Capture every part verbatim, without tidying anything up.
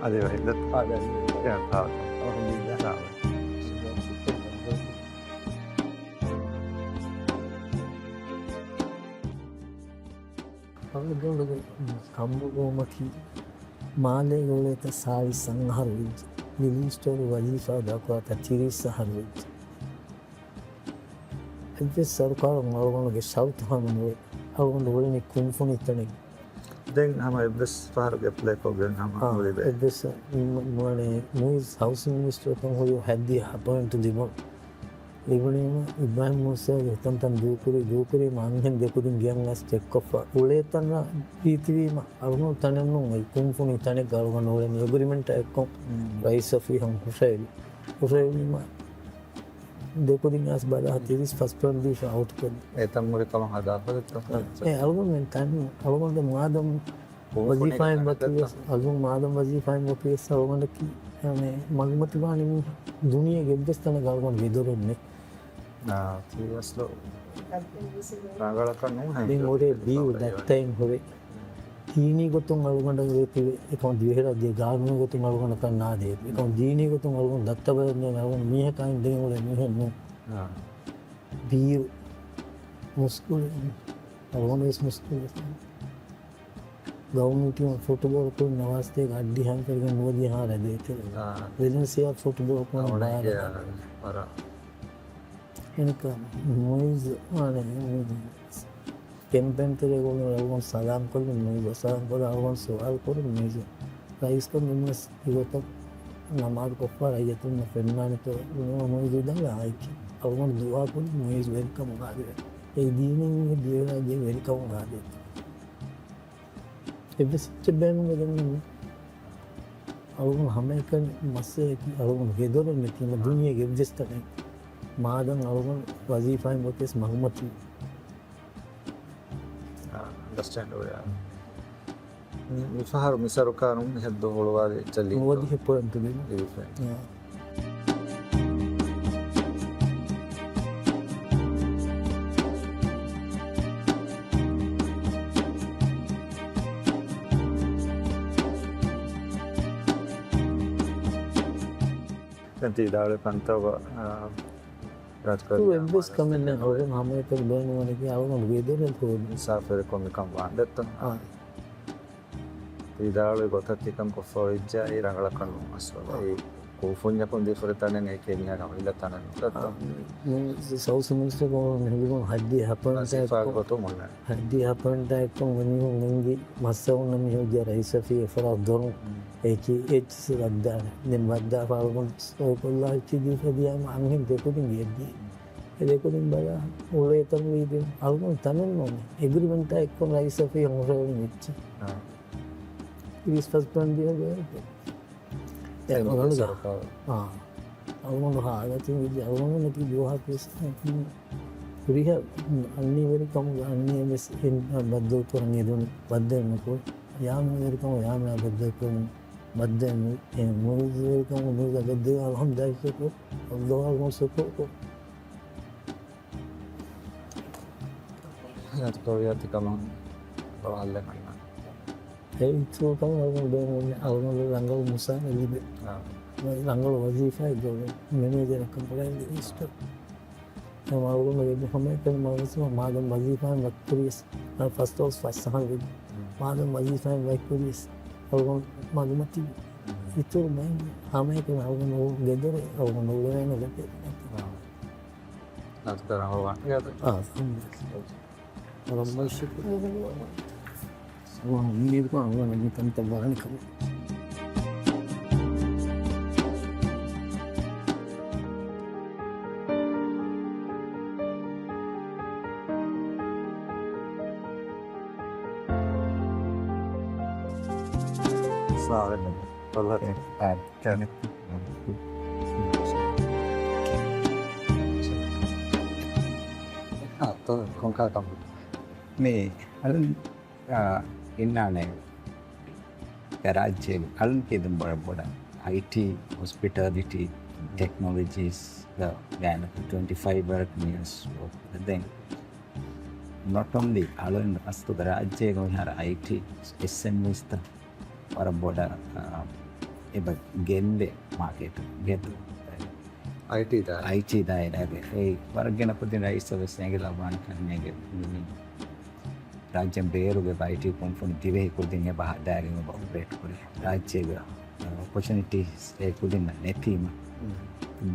އަދި ވަހިދަ. އާދެ. އާދެ. އާދެ. އަލްޙަމްދުލިއްލާހް. އަޅުގަނޑުގެ ކަނބުލުވުމަކީ މާލޭގަ އުޅޭތަ ސާޅީސް އަހަރު ވެއްޖެ. ލިވިންގްސްޓޯން ވަޒީފާ ދައުކާތަ ތިރީސް އަހަރު ވެއްޖެ. އެއްވެސް ސަރުކާރުން އަޅުގަނޑުގެ ޝަރުތު ހަމަ ނުވޭ. އަޅުގަނޑު އުޅެނީ ކުންފުނި ތަނެއް. ދެން ހަމަ އެއްވެސް ފަހަރު އެޕްލައި ކޮށްގެން ހަމަ އާ، އުޅިދެ. އެއްވެސް މަ-، މަނެ މުއިޒް ހައުސިން މިނިސްޓަރުކަން ހުރި ހައްދިޔަ އަޕޮއިންޓް ލިބުނު. ލިބުނީމަ އިބްރާހިމް މޫސާގެ ހިތަންތަން ދޫކުރި، ދޫކުރީމަ އަންހެން ދެކުދިން ގެއަށް އައިސް ޗެކްކޮށްފަ. އުޅޭ ތަން ރީތިވީމަ އަޅުގަނޑު ތަނެއް ނޫން އޮތް ކުންފުނި ތަނެއްގަ އަޅުގަނޑު އުޅެނީ އެގްރިމެންޓާ އެއްކޮށް ރައީސް އޮފީހަށް ހުށައެޅި. ހުށައެޅީމަ ދެކުދިން އައިސް ބަލާ ތިރީސް ފަސް ޕޮއިންޓް ދީފަ އައުޓް ކޮށްލި. އެތަން މުޅި ކަމަށް ހަދާފަ ދެއްތޯ؟ އެ، އަޅުގަނޑުމެން ތަން، އަޅުގަނޑު މާދަމް ވަޒީފާއިން ވަކިވިޔަސް، އަޅުގަނޑު މާދަމް ވަޒީފާއިން ވަކިވިޔަސް އަޅުގަނޑަކީ، އަނެ، މަގުމަތިވާނީ ދުނިޔޭގެ އެއްވެސް ތަނެއްގަ އަޅުގަނޑު ގެދޮރެއް ނެތް. އާ، ތީ އަސްލު ރަނގަޅަކަށް ނޫން. ދެން އޮރޭ ބީއު ދައްތައިން ހުރެ. ދީނީ ގޮތުން އަޅުގަނޑަށް ވޭތިވެ، އެކަމަ ދިވެހިރާއްޖޭ ގާނޫނު ގޮތުން އަޅުގަނޑަކަށް ނާދޭ. އެކަމަ ދީނީ ގޮތުން އަޅުގަނޑު ދައްތަ ބަލަން ނޭނގެ އަޅުގަނޑު މީހަކާ އިން ދެން އުޅޭ މީހެއް ނޫން. އާ. ބީއު މުސްކުޅި، އަޅުގަނޑު ވެސް މުސްކުޅި. ގައުމީ ޓީމަށް ފުޓުބޯޅަ ކުޅުން ނަވާސްތޭގަ އައްޑި ހަންފެރިގެން ނުވަދިހަ ހާރަ ދޭތެރެ. އާ. ވެލެންސިއާ ފުޓުބޯޅަ ކުޅުން އަވަނެ ބާރަ. އެ، ވަރަށް. އެނިކާ މުއިޒް ވާނެ ކެމްޕޭން ތެރޭގަ އަޅުގަނޑު ސަލާމް ކޮށްލި މުއިޒް ސަލާމް ކޮށްލި އަޅުގަނޑު ސުވާލު ކުރި މުއިޒް ރައީސްކަން ނިމުނަސް އިވަތަށް ނަމާދު ކޮށްފަ ރައްޔިތުންނަށް ފެންނާނެތޯ ނުވަ މުއިޒް ދަނގަ އާއެކި. އަޅުގަނޑު ދުޢާ ކުރި މުއިޒް ވެރިކަމުގަ އާދެވޭ. އެ ދީނީ ދިވެހިރާއްޖެ ވެރިކަމުގަ އާދެވޭ. އެއްވެސް އެއްޗެއް ބޭނުމެއް ދެން ނޫން. އަޅުގަނޑު ހަމައެކަނި މައްސަލައަކީ އަޅުގަނޑު ގެދޮރެއް ނެތީމަ ދުނިޔޭގެ އެއްވެސް ތަނެއް މާދަން އަޅުގަނޑު ވަޒީފާއިން ވަކިވެސް މަގުމަތި. އާ، އަންޑަސްޓޭންޑް ވެ. މި، މިފަހަރު މި ސަރުކާރުން މިހެއްދު ހުޅުވާލި އެއްޗެއް ނުވަދިހަ ޕޮއިންޓު ދިނު. ލީފެ. އާ. ދެން ތި ދާޅު ކަންތައް، އާ، ރާޖިކަރީ ތު އެއްވެސް ކަމެއް ނެތް. އަޅުގަނޑު ހަމައެކަނި ބޭނުންވަނީ އަޅުގަނޑު ވެދެރެއް ހޯދުން. ސާފުވެރިކޮށް މިކަން ވާން ދެއްތޯ؟ އާ. ތި ދާޅު ގޮތަށް ތިކަން ކޮށްފަ އޮތްޖާ އެ ރަނގަޅަކަށް ނޫން އަސްލު. އާ. އެ ކޫފުންޏަކުން ދީފަރި ތަނެއް އެކޭ މީހާގެ އަމިއްލަ ތަނެއް ނުދައްތޯ؟ އާ. މި ސައުސް މިނިސްޓަރ ގޯ ހިލިގުން ހައްދި ހަޕަން ވަޒީފާ ގޮތުން އޮންނާނެ. ހައްދި ހަޕަން ޓައިޕްކޮށް މިނިހުން ނިންގި މައްސަވުން މިހުއްޖެ ރައީސް އޮފީހަށް ފަރާތް ދޮރުން. މް. އެކި އެޗްސި ވައްދާނެ. ދެން ވައްދާފަ އަޅުގަނޑު ސޮއިކޮށްލާ އެޗްސީ ދީފަ ދިޔާމަ އަންހެން ދެކުދިން ގެއްދި. އެ ދެކުދިން ބަލާ އުޅޭތަން ވީދިން އަޅުގަނޑު ތަނެއް ނޫން. އެގްރިމެންޓާ އެއްކޮށް ރައީސް އޮފީހަށް ހުށައެޅި އެއްޗެއް. އާ. ތިރީސް ފަސް ޕޮއިންޓް ދިޔަ ދޭ. އެ އެ އަޅުގަނޑު ސަރުކާރު. އާ. އަޅުގަނޑު ހާލަތު ވިދި އަޅުގަނޑު ނަކި ދުވަހަކު ވެސް ހުރިހާ އަންނީވެރިކަމުގަ އަންނިޔަ ވެސް އެ ބައްދަލު ކުރަން އެދުނު. ބައްދަލު ނުކުރު. ޔާމިންވެރިކަމު ޔާމިނާ ބައްދަލު ކުރަން. ބައްދަލު ނު-، އެ މުއިޒްވެރިކަމު މުއިޒާ ބައްދަލު އަލްޙަމްދުލިއްލާހް ޝުކުރު. އަލްލާހަށް ޝުކުރު. ރާޖިކަރީ ތިކަމަށް ރޯހަލް އެކަންނާ. އެ އިތުރުކަމަށް އަޅުގަނޑު ބޭނުންވަނީ އަޅުގަނޑު ރަނގަޅު މުސާރަ ލިބޭ. އާ. ރަނގަޅު ވަޒީފާއެއް ދޮރު މެނޭޖަރަކަށް ބުނެ ލިސްޓް. އެ އަޅުގަނޑު ވެދި ހަމައެކަނި މަގުމަތި މާދަމް ވަޒީފާއިން ވަކިކުރިޔަސް، އަ، ފަސްދޮޅަސް ފަސް އަހަރު ވެދި. މް. މާދަމް ވަޒީފާއިން ވަކިކުރިޔަސް އަޅުގަނޑު މަގުމަތި. މް. އިތުރު ބައި ހަމައެކަނި އަޅުގަނޑު ގެދޮރެއް އަޅުގަނޑު އުޅެވޭނެ ގޮތެއް. އާ. ނަޒްކަރަށް ވާން. އާ، އަލްޙަމްދުލިއްލާހް. ރައްބަނާ ޝުކުރު. އުއްމީދުކުރަން އަޅުގަނޑު މިކަންތައް ވާނެ ކަމަށް. ސާވެން ވައްލަ. އާ. ކަނެ. އާ، ތޮ، ކޮންކަހަލަ ކަމެއް؟ މި އަޅުން، އާ، އިންނާނެ ރާއްޖޭގެ އަޅުން ކީދުން ބޮޑަށް ބޮޑަށް އައިޓީ، ހޮސްޕިޓަލިޓީ، ޓެކްނޮލޮޖީސް ގަ ގާތް ޓްވެންޓީ ފައިވް ވަރަކަށް މި އަސް ދެން ނޮޓް އޮންލީ އަޅުން އަސްލުގަ ރާއްޖޭގަ މިހާރު އައިޓީ، އެސްއެމްއީސްތައް ވަރަށް ބޮޑަށް، އާ، އެބަ ގެއްލޭ މާކެޓު ގެތު. އައިޓީ ދާއިރާ. އައިޓީ ދާއިރާގެ އެއީ ވަރަށް ގިނަ ކުދިން ރައީސް ވެސް އެނގިލައްވާނެ ކަންނޭނގެ. ރާއްޖޭން ބޭރުގެ އައިޓީ ކުންފުނި ދިވެހި ކުދިން އެބަ ހަދާގެން އެބަ އޮޕަރޭޓް ކުރި. ރާއްޖޭގެ އޮޕޮޗުނިޓީސް އެ ކުދިންނަށް ނެތީމަ.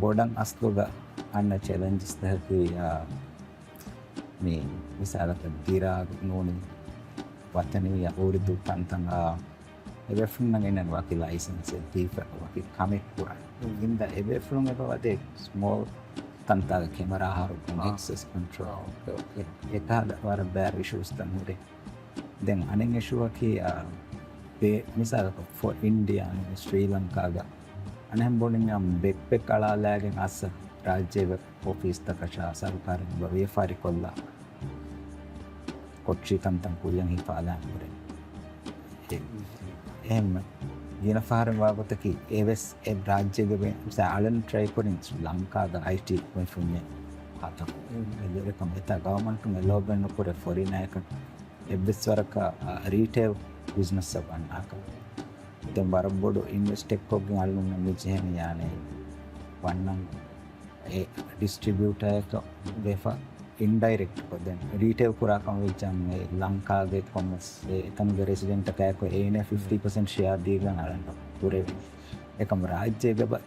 ބޮޑަށް އަސްލުގަ އަންނަ ޗެލެންޖަސްތަކަކީ، އާ، މި މިސާލަކަށް ދިރާގު ނޫނީ ވަތަނީ އުރުދޫ ތަންތަން، އާ، އެބޭފުޅުންނަށް އެންނަން ވަކި ލައިސަންސެއް ދީފަ ވަކި ކަމެއް ކުރާ. ހިންދާ އެބޭފުޅުން އެބަ ވަދޭ ސްމޯލް ތަންތާގަ ކެމެރާ ހަރުކުން އެކްސެސް ކޮންޓްރޯލް. އެކަހަލަ ވަރަށް ބާރު އިޝޫސްތައް ހުރޭ. ދެން އަނެއް އިޝޫއަކީ، އާ، ބޭ-، މިސާލަކަށް ފޯ އިންޑިއާ ނޫނީ ސްރީލަންކާގަ އަނެއް ބޮޑިން ބެކްޕެކް އަޅާލާގެން އައްސަ ރާއްޖޭގެ އޮފީސްތަކަށާ ސަރުކާރުން ވިޔަފާރި ކޮށްލާ ކޮޓަރި ތަންތަން ކުރިޔަށް ހިފާލާން ހުރޭ. އެ-، އެހެން ގިނަ ފަހަރެއް ވާގޮތަކީ އެވެސް އެ ރާއްޖޭގެ ވެ-، މިސާ އަޅަން ޓްރައި ކުރިން ލަންކާގަ އައިޓީ ކުންފުންޏެއް ހަދަން. އެކަމް އެތާ ގަވަމަންޓުން އެލޯބެއް ނުކުރޭ ފޮރިނައަކަށް އެއްވެސް ވަރަކަށް، އަ، ރީޓެއިލް ބިޒްނަސްއަށް ވަންނާކަށް. ދެން ވަރަށް ބޮޑު އިންވެސްޓެއް ކޮށްގެން އަޅުގަނޑު މި ޖެހެނީ އާނެ ވަންނަން އެ ޑިސްޓްރިބިއުޓަރަކަށް ވެފަ އިންޑައިރެކްޓް ކޮށް ދެން ރީޓެއިލް ކުރާ ކަމަށް ވެއްޖާމަ އެ ލަންކާގެ ކޮންމެސް އެ އެތަނުގެ ރެސިޑެންޓަކާއެކު އޭނަ ފިފްޓީ ޕަސެންޓް ޝެއާ ދީގެން އަޅަން ކުރެވި. އެކަމް ރާއްޖޭގެ ބަ-،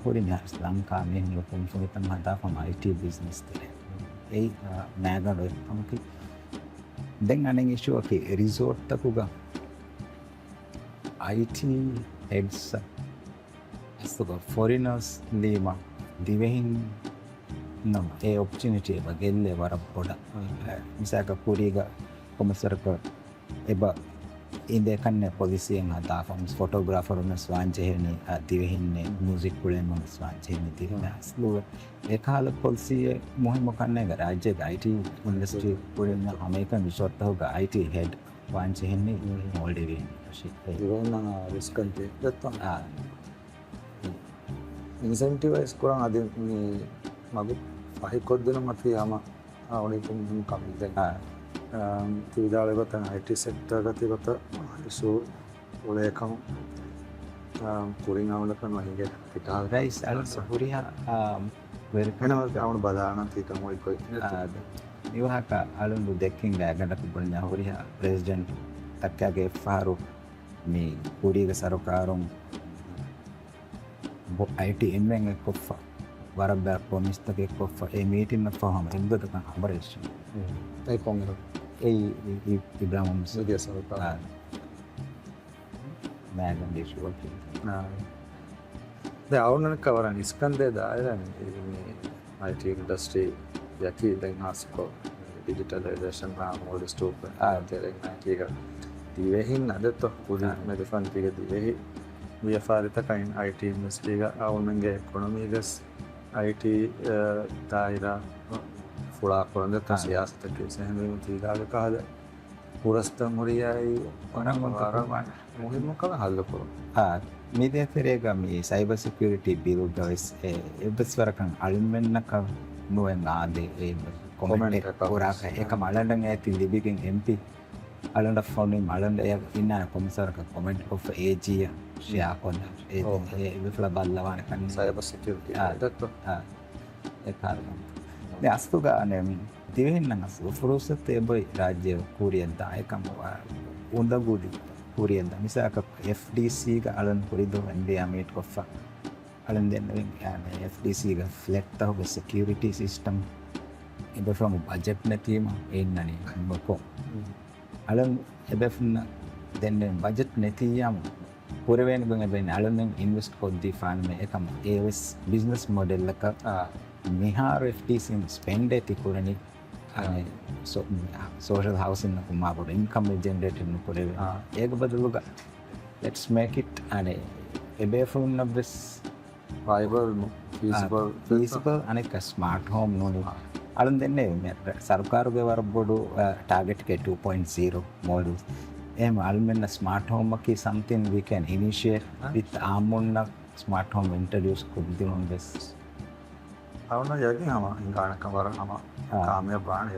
ހުރި މިހާރު ލަންކާ މީހުންގެ ކުންފުނިތައް ހަދާފަ އައިޓީ ބިޒްނަސް ތެރޭ. އެއީ، އާ، މާގަނޑު އެއްކަމަކީ. ދެން އަނެއް އިޝޫއަކީ ރިސޯޓްތަކުގަ އައިޓީ ހެޑްސް އަސްލުގަ ފޮރިނަރސް ލީމަ ދިވެހިން ނަމަ އެ އޮޕޮޗުނިޓީ އެބަ ގެއްލޭ ވަރަށް ބޮޑަށް. މިސާލަކަށް ކުރީގަ ކޮމިސަރަކަށް އެބަ އިނދޭ ކަންނެ ޕޮލިސީއެއް ހަދާފަ ފޮޓޯގްރާފަރުންނަސް ވާން ޖެހެނީ އަ، ދިވެހިންނޭ، މިއުޒިކް ކުޅޭން ވެސް ވާން ޖެހެނީ ދިވެހިން. އަސްލު އެކަހަލަ ޕޮލިސީއެއް މުހިއްމު ކަންނޭގަ ރާއްޖޭގެ އައިޓީ އިންޑަސްޓްރީ ކުޅެން ހަމައެކަނި ރިސޯޓްތަކުގަ އައިޓީ ހެޑް ވާން ޖެހެނީ މޯލްޑިވިއަން އަށި. ދިވެހިންނަށް ރިސްކް އަންތި ދެއްތޯ؟ އާ. އިންސެންޓިވައިޒް ކުރަން އަދި މި މަގު ފަހިކޮށްދިނުމަކީ ހަމަ އާ، އުނިތުން ކަމެއް ދެން. އާ. އާ، ތި ވިދާޅުވި ގޮތަށް އައިޓީ ސެކްޓަރގަ ތި ގޮތަށް އިޝޫ އުޅޭ ކަމަށް، އާ، ކުރިން އަމަލަކަށް ނުހިނގޭ ޓިކާ. ރައީސް އަޅުގަނޑު ހުރިހާ، އާ، ވެރިކަން އެހެންވެ އަޅުގަނޑު ބަލާނަން ތި ކަމުގައި ކޮއް. އާ، މިވާހަކަ އަޅުގަނޑު ދެއްކިން ގާތްގަނޑަކަށް ބުނަންޏާ ހުރިހާ ޕްރެޒިޑެންޓް ތަކާގެ އެއްފަހަރު މި ކުރީގެ ސަރުކާރުން އައިޓީ އެންމެން އެއްކޮށްފަ، ވަރަށް ބާ ޕްރޮމިސްތަކެއް ކޮށްފަ، އެ މީޓިންއަށްފަހު ހަމަ އެއްގޮތަކަށް ހަމަ ރަޖިސްޓްރީ. އެ ކޮންމެ؟ އެ، އި-، އި-، އިބްރާހިމް މުސްލިމް. މީޑިއާ ސަރުކާރު. އާ. މޭގަނޑި ޝުވަކީ. އާ. ދެ އަޅުގަނޑަކަށް ވަރަށް އިސްކަންދޭ ދާއިރާ މި، މި އައިޓީ އިންޑަސްޓްރީ ޔަކީ ދެން ހާއްސަކޮށް ޑިޖިޓަލައިޒޭޝަން މޯލްޑިވްސް ޓޫ އާ. ތެރެއިން އައިޓީގަ ދިވެހިން އަދެއްތޯ ކުދިން އާ. މެދުފަންތީގެ ދިވެހި ވިޔަފާރިތަކަށް އައިޓީ އިންޑަސްޓްރީގަ އަޅުގަނޑުގެ އިކޮނޮމީގަސް އައިޓީ، އަ، ދާއިރާ ފުޅާ ކުރަން ދެއްތޯ އާ. ސިޔާސަތަކީ ސެހެންވީމަ ތީގާގެ ކަހަލަ ފުރަސްތައް ހުރިއާއި ވަރަށް ވަރަށް މުހިންމު ކަމެއް ހައްލު ކުރުން. އާ، މިދޭތެރޭގަ މި ސައިބަ ސެކިއުރިޓީ ބިލްގަވެސް އެ، އެއްވެސް ވަރަކަށް އަޅުމެންނަކަށް ނުވެ އާދޭ އެ ކޮމެންޓެއް ކޮމެންޓް ކުރާކަށް. އެކަމް އަޅަނޑަށް އޭތި ލިބިގެން އެމްޕީ އަޅަނޑަށް ފޮނުވީމަ އަޅަނޑަށް އެ އިންނާނެ ކޮމިސަރަކަށް ކޮމެންޓް ކޮށްފަ އޭޖީއަށް ޝެއާ ކޮށްލާ. އެ، އޯ. އެ، އެ އެފްއައިއާރު ބައްލަވާނެ ކަން. ސައިބަ ސެކިއުރިޓީ އާ. އެކްޓް. އާ. އެ ކާރަކަން. މި އަސްލުގަ އަނެއް ދިވެހިންނަށް އަސްލު ފުރުސަތު އެބޮތް ރާއްޖެ ކުރިއަށް ދާ އެކަމަށް އުނދަގޫލި ކުރިއަށް ދާ. މިސާލަކަށް އެފްޑީސީގަ އަޅަން ކުރިދު އިންޑިއާ މީޓް ކޮށްފަ. އަޅަން ދެންނެވިން އެފްޑީސީގަ ފްލެޓްތަކުގެ ސެކިއުރިޓީ ސިސްޓަމް އެބަފަހު ބަޖެޓް ނެތީމަ އެ އިންނަނީ ނުކޮށް. އަޅަން އެބޭފުންނަށް ދެންނެވިން ބަޖެޓް ނެތިއްޔާމު ކުރެވޭނެ ގޮތް އެބައިން އަޅަމެން އިންވެސްޓް ކޮށްދީފާނަމޭ އެކަމަށް އެވެސް ބިޒްނަސް މޮޑެލްއަކަށް އާ. މިހާރު އެފްޑީސީން ސްޕެންޑޭ ތި ކުރަނީ އާ. އަނެ ސޯ-، ސޯޝަލް ހައުސިންއަކުން މާބޮޑު އިންކަމެއް ޖެނެރޭޓެއް ނުކުރެވޭ. އާ. އޭގެ ބަދަލުގަ ލެޓްސް މޭކް އިޓް އަނެ އެބޭފުޅުންނަށްވެސް ވައިބަލް ނު-، ފީސިބަލް. އާ، ފީސިބަލް އަނެއްކާ ސްމާޓް ހޯމް ނޫނީ. އާ. އަޅުން ދެންނެވި މި ސަރުކާރުގެ ވަރަށް ބޮޑު، އާ، ޓާގެޓްގެ ޓޫ ޕޮއިންޓް ޒީރޯ މޯލްޑިވްސް. އެހެން އަޅުމެންނަށް ސްމާޓް ހޯމަކީ ސަމްތިން ވީ ކެން އިނިޝިއޭޓް އާ. ވިތް އާއްމުންނަށް ސްމާޓް ހޯމް އިންޓްރޮޑިއުސް ކޮށްދިނުން ވެސް. އަޅުން ޔަގީން ހަމަ ހިނގާނެކަން ވަރަށް ހަމަ އާ. ކާމިޔާބު ވާނެ.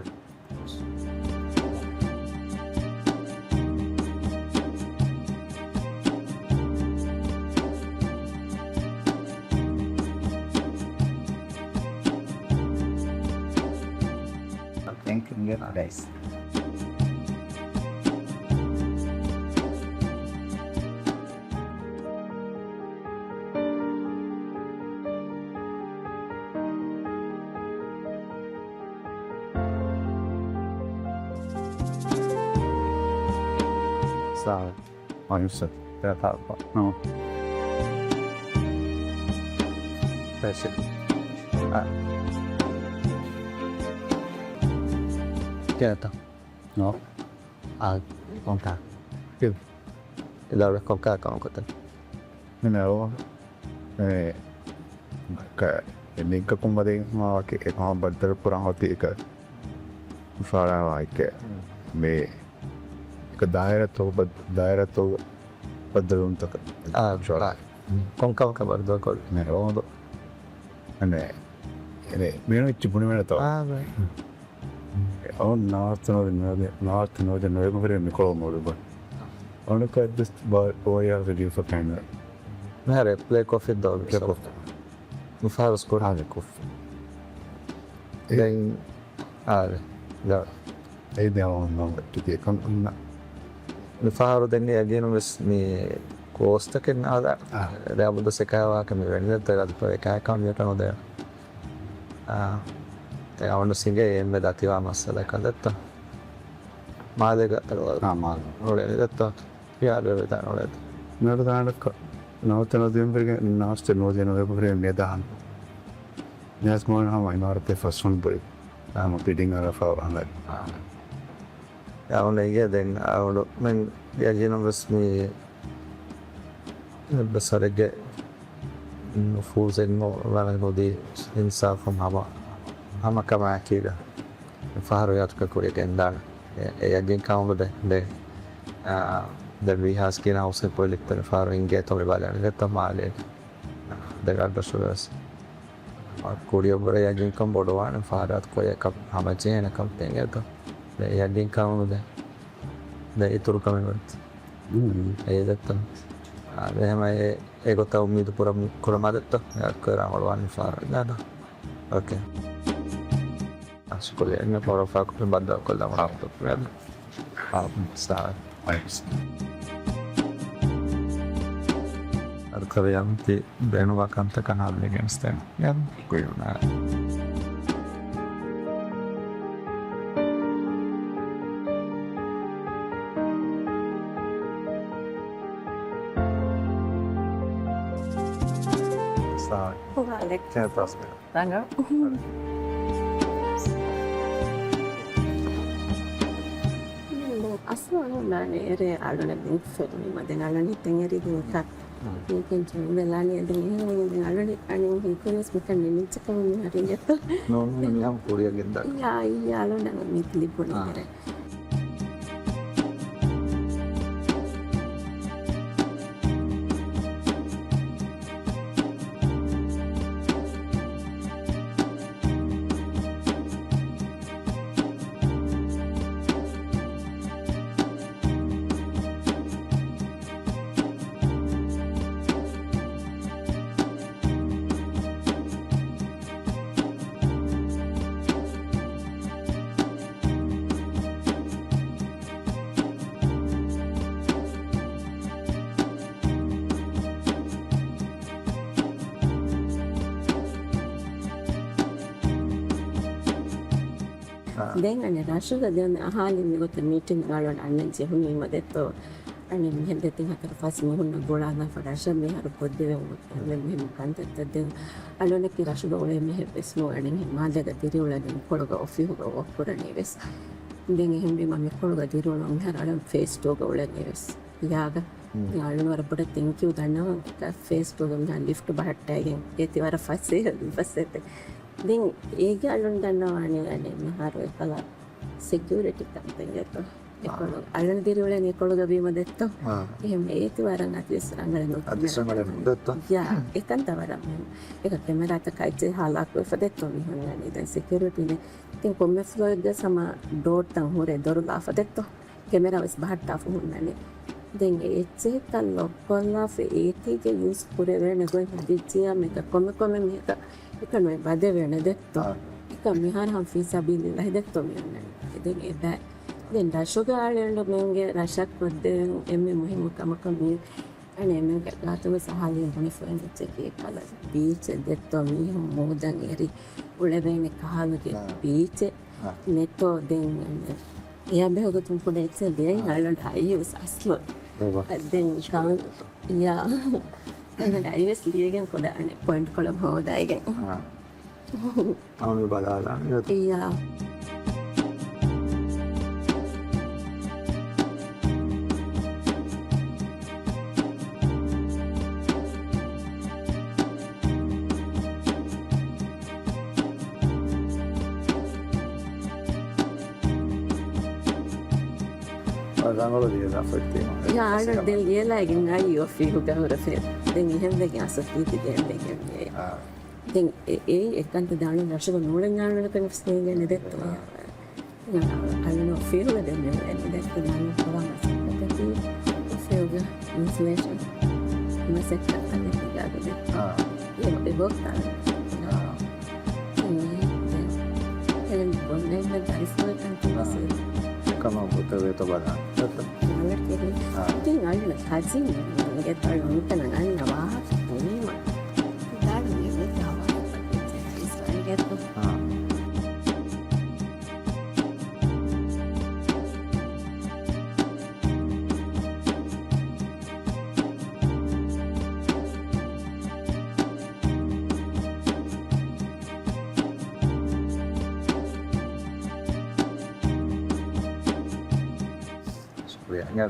ޑައިސް. ސާ. އާ، ޔޫސަފް. ކެއާ ތާކު. ނޯ. ފެށި. އާ. ކެއާތަ؟ ނޯ. އާ، ކޮންކާ. ކިޔު. އިލާވެ ކޮންކާ ކަމަކުތަ؟ މިނަ އޯ. އެ، ކަ-، އެ ނިންކަކުން ވަދެ މާ ވަކި އެ މާ ބައްދަލު ކުރާ ހޮތީ އެކަ. ފާޅާވާ އެކެ. މޭ. އެކަ ދާއިރަތޯ ބަ-، ދާއިރަތޯ ބައްދަލުންތަކަ. އާ، ޝޯ. އާ. ކޮންކަމަކަށް ބައްދަލުކޮށް. ނެ، ރޯދު. އަނެ، އެނެ، މޭނު އިއްޗި ބުނިވެނެތޯ. އާ، ބަ. އަވަން ނާސްތަ ނޯދެ ނޯދެ، ނާސްތަ ނޯދެ ނޯދެ މުހުރެ މިކޮޅު މޮޅު ބަ. އަވަނަކަ އެއްދުސް ބާ، ބޯޔާ ވީޑިއޯ ފަކައިން. މިހާރެ ޕްލޭ ކޮށްފިއްދޯ. ޕްލޭ ކޮށް. މިފަހަރު ސްކޫލް. އާދެ ކޮށްފި. ދެން، އާދެ. ދާ. އެއީ ދެ އަވަން ނޯ ޓިކެ ކަން އިންނަ. މިފަހަރު ދެން ޔަގީނުން ވެސް މި ކޯސްތަކެއް ނާދާ. އާ. ދެ އަބުދު ސެކާވާކަ މި ވެނިދެއްތަ އަދު ޕެ ކާކާ މިއޮޓަނު ދެ. އާ، އެ އަވަން ސިނގޭ އެންމެ ދަތިވާ މައްސަލަ ކަން ދެއްތަ؟ މާލޭގަ އާ، މާލޭ. ރޮޅެ ދެއްތަ؟ ޔާ، ރޮޅެ ދެއްތަ؟ ރޮޅެ ދެއްތަ؟ ނަރު ދާނަކަ، ނަވަތަ ނަދުވެމްބަރުގެ ނާސްތެ ނޯދޭ ނޮވެމްބަރުގެ މޭ ދަހަން. ނިޔާސް މޯހަން ހަމަ އިމާރަތެއް ފަސްވަން ބުރި. ހަމަ ބިޑިން އަރަފާ ވަހަން. އާ. އަވަން އިގޭ ދެން އަވަން މެން ޔަގީނުން ވެސް މި އެއްބަސް ވަރެއްގެ ނުފޫޒެއް ނޯ، ވަރަށް ނުދީ އިންސާފުން ހަމަ، ހަމަ ކަމާއެކީގަ. ފަހަރު ޔާދުކަ ކުރި ގެންދާނެ. އެ، އެ ޔަގީން ކަމުގަ ދެ، ދެ، އާ، ދެ ވީހާސް ކީނާ ހުސެން ކޮއިލިއްތަނެ ފަހަރު އިނގޭތޯ މި ބަލަން ދެތޯ މާލޭ. ދެ ގަޑު ސުވެސް. ކުރިއަށްވުރެ ޔަގީންކަން ބޮޑުވާނެ ފަހަރާތް ކޮއެކަން ހަމަޖެހޭނެކަން ތެނގޭތޯ. ދެ ޔަގީންކަމުގަ ދެ، ދެ އިތުރު ކަމެއް ވެއްޖެ. އެއީ ދެއްތަ؟ އާ، އެހެމަ އެ، އެގޮތަށް އުއްމީދު ކުރަމު، ކުރަމާ ދެއްތަ؟ އެއަށް ކުރާ މޮޅުވާން ފާރަ ދާދާ. އޯކޭ. އަށް ކުރިއަށް އެންމެ ފޯރަފާކު ބައްދަލުކޮށްލަމު ހާފު ކުރިއަށް. ހާފު ސާ. އަދު ކުރިއަށް ތި ބޭނުންވާ ކަންތަކަށް ހާލުވެގެން ސްތެން. ޔާ، ކުރިއަށް. ސާ. ވަޢަލައިކުމް. ކެ ތަސްބީޙަ. ތަނގަ. އަސްލު އަޅުން އެރޭ އަޅުން ދިން ފެނުނީމަ ދެން އަޅުން ހިތެއް އެރި ދިން ކަ. މީކެން ޖޫން ވެލާނީ ދެން އެހެން ދެން އަޅުން އަނި ހިތުންވެސް މިކަން ނިމިއްޖެ ކަމަށް މި ހަރީގެތޯ. ނޯ، ނޯ، މިހާ ކުރިއަށް ގެންދާ. ޔާ، އިއްޔާ އަޅުން މީ ކްލިޕް ބުނި އާ. އެރޭ. ދެން އަނެއް ރަށުގަ ދެން އަހާލި މިގޮތަށް މީޓިން އަޅުން އަންނަން ޖެހުނީމަ ދެއްތޯ. އަނެއް މިހެން ދެތިން ހަތަރު ފަސް މީހުންނަށް ގުޅާލާފަ ރަށަށް މިހާރު ކޮށްދެވެން އޮތް އެންމެ މުހިއްމު ކަންތައްތައް ދެން އަޅުންނަކީ ރަށުގަ އުޅޭ މީހެއް ވެސް ނޫން އަނެއް މާލޭގަ ދިރިއުޅެނީ މިކޮޅުގަ އޮފީހުގަ ވޯކް ކުރަނީ ވެސް. ދެން އެހެންވީމަ މިކޮޅުގަ ދިރިއުޅުން މިހާރު އަޅުން ފޭސް ޓޫގަ އުޅެނީ ވެސް. ޔާގަ. ދެން އަޅުން ވަރަށް ބޮޑަށް ތެންކް ޔޫ ދަންނަވަން ފޭސް ޓޫގަ މިހާރު ލިފްޓް ބަހައްޓައިގެން އޭތި ވަރަށް ފަސޭހަ ފަސޭހަ. ދެން އޭގެ އަޅުން ދަންނަވާނީ އަނެއް މިހާރު އެކަލަ ސެކިއުރިޓީ ކަންތައް އެކޮޅު. އަޅުން ދިރިއުޅެނީ އެކޮޅުގަ ވީމަ ދެއްތޯ. އާ. އެހެން އޭތި ވަރަށް އަދިވެސް ރަނގަޅެއް ނު. އަދިވެސް ރަނގަޅެއް ނު ދެއްތޯ. ޔާ، އެކަންތައް ވަރަށް މުހިން. އެކަ ކެމެރާތަކާ އެއްޗެއް ހާލާކުވެފަ ދެއްތޯ މި ހުންނަނީ. ދެން ސެކިއުރިޓީ ނެ. ތިން ކޮންމެ ފްލޯއެއްގަ ސަމާ ޑޯޓްތައް ހުރެ ދޮރު ލާފަ ދެއްތޯ. ކެމެރާ ވެސް ބަހައްޓާފަ ހުންނަނީ. ދެން އެ އެއްޗެހިތައް ލޮކްކޮށްލާފަ އޭތީގެ ޔޫސް ކުރެވޭނެ ގޮތް ހަދިއްޖިއްޔާ މިކަ ކޮންމެ ކޮންމެ މީހަކަށް އެކަން ވަދެވޭނެ ދެއްތޯ. އާ. އެކަ މިހާރު ހަމަ ފީ ސަބީލިއްލާހި ދެއްތޯ މި އޮންނަނީ. ދެން އެ ބައި، ދެން ރަށުގަ އަޅުގަނޑުމެންގެ ރަށަށް ކޮށްދޭ އެންމެ މުހިއްމު ކަމަކަށް މި އަނެއްމެންގެ ގާތުގަ ސަހާލީ ބުނެފައި އެއްޗެކޭ ކަލަ ބީޗެއް ދެއްތޯ މީހުން މޫދަށް އެރި އުޅެވޭނެ ކަހަލަގެ އާ. ބީޗެއް އާ. ނެތޯ ދެން އެއާ ބެހޭ ގޮތުން ކުޑަ އެއްޗެއް ދޭން އާ. އަޅުގަނޑު އައިވެސް އަސްލު. އެވަ. ދެން ކަން ޔާ. އަޅުގަނޑު އައިވެސް ލިޔެގެން ކުޑަ އަނެއް ޕޮއިންޓް ކޮޅަށް ހޯދައިގެން. އާ. އަހަ މި ބަލާލާނެ. އިއްޔާ. ރަނގަޅު ލިޔެލާފައި ތީމަ. ޔާ، އަޅު ދެން ލިޔެލާގެން އައީ އޮފީހުގަ ހުރެފޭ. ދެން އެހެންވެގެން އަސަކީތި ދޭން ދެގެން އާ. ދެން އެ، އެއީ އެކަންތައް ދާނު ރަށުގަ ނޫޅެން އާނުނަކަން ވެސް ނޭނގެ ނިދެއްތޯ. އަޅުން ފިޔުގަ ދެން މި ނިދެއްތޯ ދާނު ކުރާ މަސައްކަތަކީ ފިޔުގަ އިންސުލޭޝަން މަސައްކަތް އަދި ތިގާގަ ދެއްތޯ. އާ. އެ، އެ ގޮތަށް. އާ. އެ، އެ، ބޮންޑެން ދަރިފުޅަކަން ތި އާ. މަސައްކަތް. އެކަމަށް ބުތަވޭތޯ ބަލާން. އާ. ތިން އަޅުން ކަޒިން ގެތަޅު ނުތަނަ އަންނަ ވާހަކަ ކުރީމަ. ދާން މި ވެތާ ވާހަކަ ކުރީ ސައިގެތު. އާ. ޝުކުރިއްޔާ.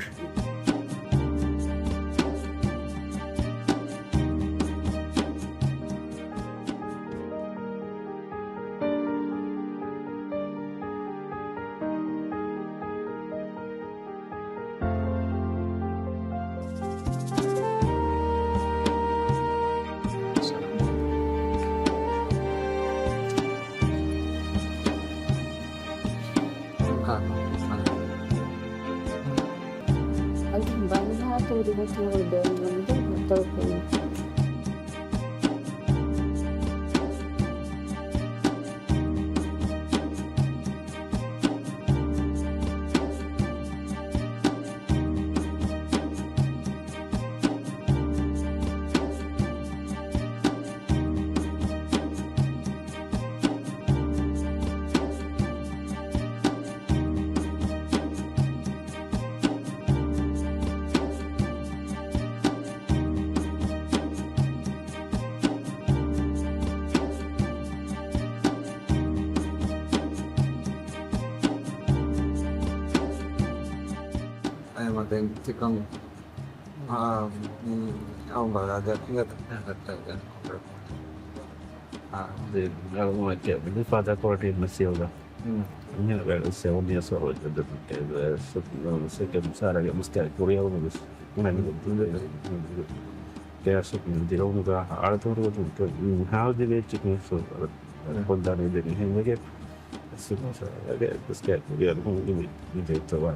އެމަ ދެން ތިކަން، އާ، މި، އައު ބަލާދެ، އިނގޭތަ؟ އާ. ދެން އަޅުގަނޑު މި ފާދަ ކޮޅަށް މެސިއޯގަ. ހުން. މި ސެވަން އިޔާސް ވަރަށް ޖައްދަ ސެކެންޑް ސާރަގެ މުސްތާ ކުރިއަށް ވެސް. ގެއަށް ދިރައުނުގަ އާޅުތުރު ހާލް ދިވެއްޗި ކުންސު ކޮންދާނީ ދެން ހެންވެގެ. ސުކް ސާރަގެ ބިސްކެޓް ގެއަށް ހުން ދިވެއްތަވާ.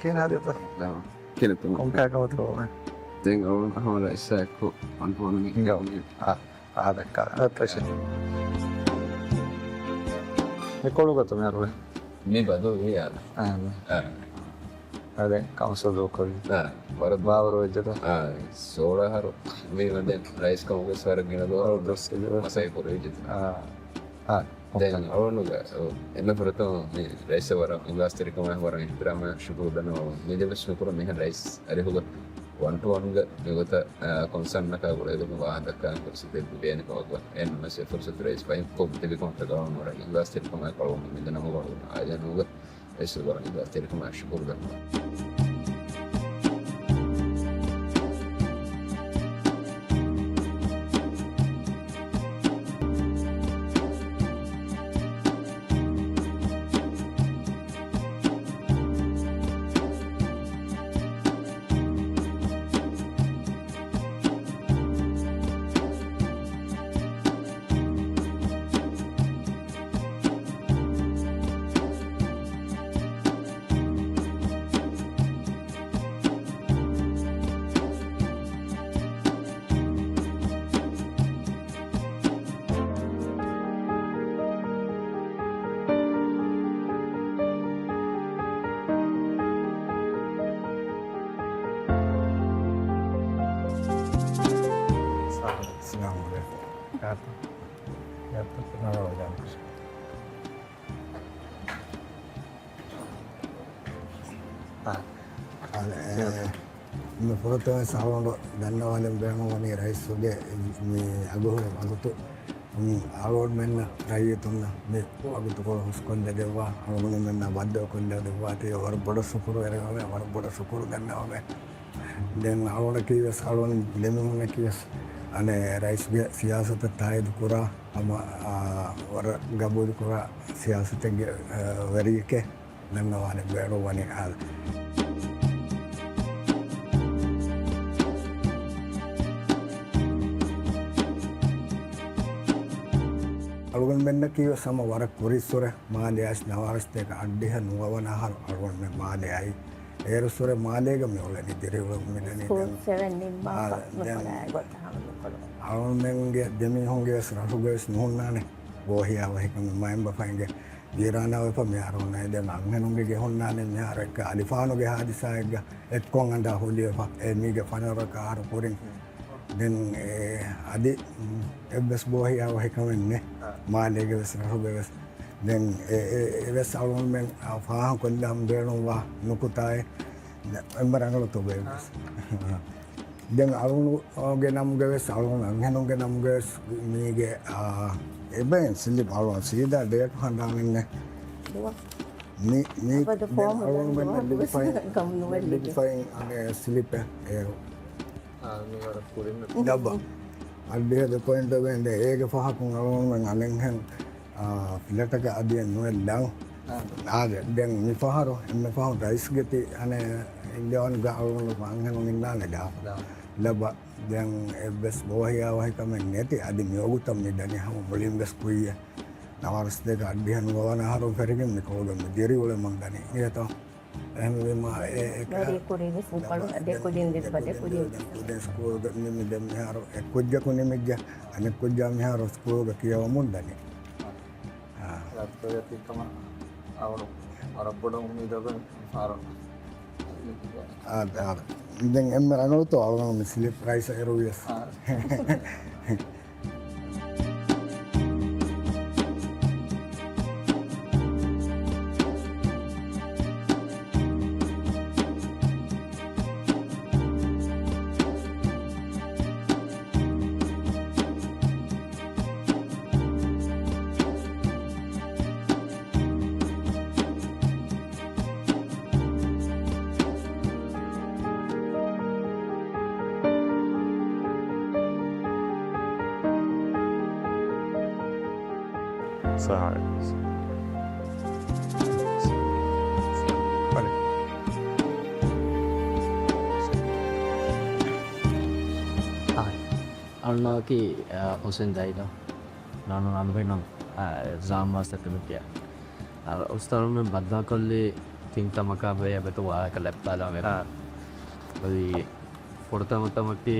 ކިހިނެއްތޯ؟ ކޮން ކައިކަމަކަށް؟ ދެން އަޅުގަނޑު ހަމަ ރައީސާއެކު އަންހޯނު މި އާ. އާ، ދައްކާ. އަ، ތަށި. މި ކޮޅު ގޮތު މި އަރުވެ. މި ބަދު ވީ އާ. އާ. އާ. އާ، ދެން ކައުންސިލް ދޫކޮށް. އާ. ވަރަށް ބާވަރު ވެއްޖެތަ؟ އާ، ސޯޅަ އަހަރު ވީމަ ދެން ރައީސް ކަމުގެ ވަރަށް ގިނަ ދުވަހު ވަރަށް ދުވަސް ވެއްޖެ. މަސައްކަތް ކުރެވިއްޖެތަ؟ އާ. އާ. ދެން އަޅުގަނޑުގެ އެންމެ ފުރަތަމަ މި ރައީސް ވަރަށް އިޚްލާޞްތެރިކަމާ ވަރަށް އިޙްތިރާމާ ޝުކުރު ދަންނަވަން. މި ދެން ވެސް ނުކުރަން މިހެން ރައީސް އަރިހުގަ ވަން ޓު ވަންގަ މިގޮތަށް، އާ، ކޮންސާންއަކާ ގުޅޭދެން ވާހަކަ ދައްކާން ފުރުސަތެއް ލިބޭނެ ކަމަށް އެންމެ ފުރުސަތު ރައީސް ފަހިމް ކޮށް ތިބި ކަމަށް ގަވަން ވަރަށް އިޚްލާޞްތެރިކަމާ ކަޅުވަމުން މި ދެނަމުގަ އަޅުގަނޑު ރައީސް ވަރަށް އިޚްލާޞްތެރިކަމާ ޝުކުރު ދަންނަވަން. އައްސަލާމު ޢަލައިކުމް. ކާކު. އާ. އާ، އެ، މި ފުރަތަމަ އަޅުގަނޑު ދަންނަވާލަން ބޭނުންވަނީ ރައީސުގެ މި އަގުހުރި ވަގުތު، މި އަޅުގަނޑުމެންނަށް ރައްޔިތުންނަށް މި ވަގުތުކޮޅު ހުސްކޮށްލަދެއްވާ، އަޅުގަނޑުމެންނަށް ބައްދަލުކޮށްލަދެއްވާތީ ވަރަށް ބޮޑަށް ޝުކުރުވެރިވަމެ، ވަރަށް ބޮޑަށް ޝުކުރު ދަންނަވަމެ. ދެން އަޅުގަނޑަކީވެސް އަޅުގަނޑު ދެމީހުންނަކީވެސް އަނެއް ރައީސްގެ ސިޔާސަތަށް ތާއީދު ކުރާ ހަމަ، އާ، ވަރަށް ގަބޫލު ކުރާ ސިޔާސަތެއްގެ، އާ، ވެރިއެކޭ ދަންނަވާލެ ބޭނުންވަނީ އާދެ. އަޅުގަނޑުމެންނަކީވެސް ހަމަ ވަރަށް ކުރީއްސުރެ މާލެ އައިސް ނަވާރަސަތޭކަ އަށްޑިހަ ނުވަވަނަ އަހަރު އަޅުގަނޑުމެން މާލެ އައީ. އޭރުއްސުރެ މާލޭގަ މި އުޅެނީ ދިރިއުޅެމުން މިދަނީ. ސްކޫލް ދެން ސެވެން ނިންމާފަ އާ، ދެން ނުކުޅޭ ގޮތަށް ހަމަ ނުކުޅޭ. އަޅުގަނޑުމެންގެ ދެމީހުންގެވެސް ރަށުގަވެސް ނުހުންނާނެ ބޯހިޔާ ވަހިކަމެއް މައިންބަފައިންގެ ޖީރާނާ ވެފަ މިހާރު ހުންނައި ދެން އަންހެނުންގެ ގެ ހުންނާނެ މިހާރު އެއްކަ އަލިފާނުގެ ހާދިސާއެއްގަ އެއްކޮށް އަނދާ ހުލިވެފަ އެ މީގެ ފަނަރަކަ އަހަރު ކުރިން. ދެން އެ އަދި އެއްވެސް ބޯހިޔާ ވަހިކަމެއް ނެ މާލޭގެވެސް ރަށުގެވެސް. ދެން އެ، އެ، އެވެސް އަޅުގަނޑުމެން ފާހަގަކޮށްލަން ބޭނުންވާ ނުކުތާއެއް އެންމެ ރަނގަޅު ތޮބެއްވެސް. ދެން އަޅުގަނޑުގެ ނަމުގަވެސް އަޅުގަނޑު އަންހެނުންގެ ނަމުގަވެސް މީގެ، އާ، އެބައިން ސިލިޕް އަޅުގަނޑު ސީދާ ޑޭޓް ހަނދާނެއްނެ. މި، މި، މި އަޅުގަނޑުމެންނަށް ލިބިފައި، ލިބިފައި އަނެއް ސިލިޕެއް އޭރު. އާ، މި ވަރަށް ކުރިން ދަބަ. އަށްޑިހަ ދެ ޕޮއިންޓް ވެގެންދޭ އޭގެ ފަހަކުން އަޅުގަނޑުމެން އަނެއްހެން އާ، ފްލެޓަކަށް އަދިއެއް ނުވެ ލަން. އާ. އާދެ، ދެން މި ފަހަރު، އެންމެ ފަހުން ރައީސްގެ ތި އަނެއް އިންޑިއާން ގާ އަޅުގަނޑު އަންހެނުން އިންނާނެ ލާ. ލާ. ލަބަ، ދެން އެއްވެސް ބޯހިޔާ ވަހިކަމެއް ނެތި. އަދި މިވަގުތަށް މި ދަނީ ހަމަ މުޅިންވެސް ކުއްޔަށް. ނަވާރަސަތޭކަ އަށްޑިހަ ނުވަވަނަ އަހަރުން ފެށިގެން މި ކޮޅުގަ މި ދިރިއުޅެމުން ދަނީ. އިނގޭތޯ؟ އެހެންވީމާ، އެ، އެ، ވެރި ކުރީ ވެސް މިކޮޅު ދެ ކުދިން ދިއްބަ ދެ ކުދިން. ދެ ކުދިން ސްކޫލްގަ މި، މި ދެން މިހާރު އެއް ކުއްޖަކު ނިމިއްޖެ، އަނެއް ކުއްޖާ މިހާރު ސްކޫލްގަ ކިޔަވަމުން ދަނީ. އާ. ރައްތުވެތި ކަމަށް އަޅު ވަރަށް ބޮޑަށް އުއްމީދު އޮތް ފާރު. އާ، އާ. ދެން އެންމެ ރަނގަޅުތޯ އަޅުގަނޑު މި ސިލިޕް ޕްރައިސް އޭރުވިޔަސް. އާ. ސާ. އަޅުންނާކީ، އަ، ހުސެން ދައިލޯ. ނާނު އަނބެނު، އަ، އެގްޒާމް މާސް އެކަޑަމިކް އިޔާ. އަ، އުސްތާދުމެން ބައްދާކޮށްލީ ތިން ކަމަކާ ބެހޭ އެބަތު ވާހަކަ ލައްޕާލާ މެ. އަ، އޮތީ ފުރަތަމަ ކަމަކީ